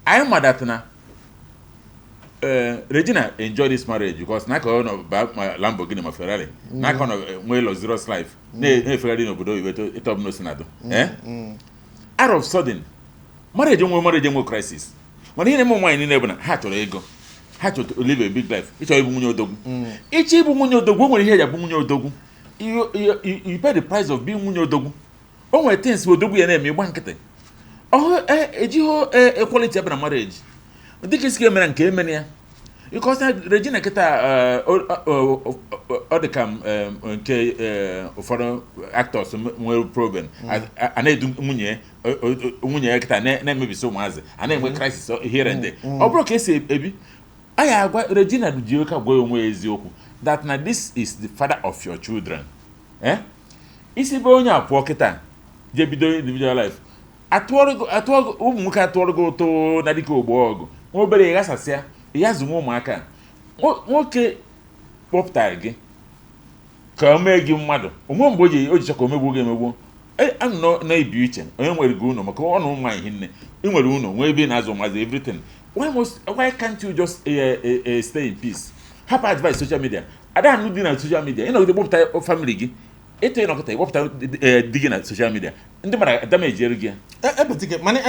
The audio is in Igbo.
Anyị ma that na Regina enjoy this marriage because na ka ọ nọ ba ma Lamborghini ma Ferrari, na ka ọ nọ nwee luxurious life, na-efegharị n'obodo oyibo, etu ọbụla o si na-adụ. Out of sudden, marriage nwe, marriage nwe crisis. Mana ihe na-eme ụmụ nwaanyị niile bụ na ha chọrọ ego, ha chọrọ to live a big life, ịchọrọ ịbụ nwunye odogwu. Ịchọ ịbụ nwunye odogwu, o nwere ihe eji abụ nwunye odogwu. You pay the price of being nwunye odogwu. O nwere things odogwu ya na-eme, ịgba nkịtị. Ọhụ ejighị equality ebe na marriage, dịka isi emere nke emere ya, because na Regina kịta, ọ dị ka m, nke ụfọdụ actors nwere problem, a na-edu nwunye nwunye ya kịta na-emebisi ụmụazị, a na-enwe crisis here and there. Ọ bụrụ ka esi ebi, a ya agwa Regina ji oke agwa ya onwe ya eziokwu that na this is the father of your children. Isi be onye a pụọ kịta, jee bido individual life, atụọrọ gị ụmụ nwoke, atụọrọ gị ụtụ na dịka ogbo ọgụ nwa obere, ịghasasịa ya zụnwe ụmụaka. Nwoke kpọpụtara gị ka o mee gị mmadụ onwe mgbe o ji chọ ka o megbuo gị emegbuo. Anọ na-ebi iche, onye nwere gị ụlọ maka ọnụ ụmụ nwaanyị hinne, ị nwere ụlọ, nwee ebe ị na-azụ ụmụazị, everything. Why can't you just stay in peace? Hapụ advice social media ada anụ dị na social media. Ịnọgide kpọpụta family gị, ịtụ ịnọkọta ịkpọpụta di gị na social media, ndị mmadụ damage gị ya. Ebetike mana.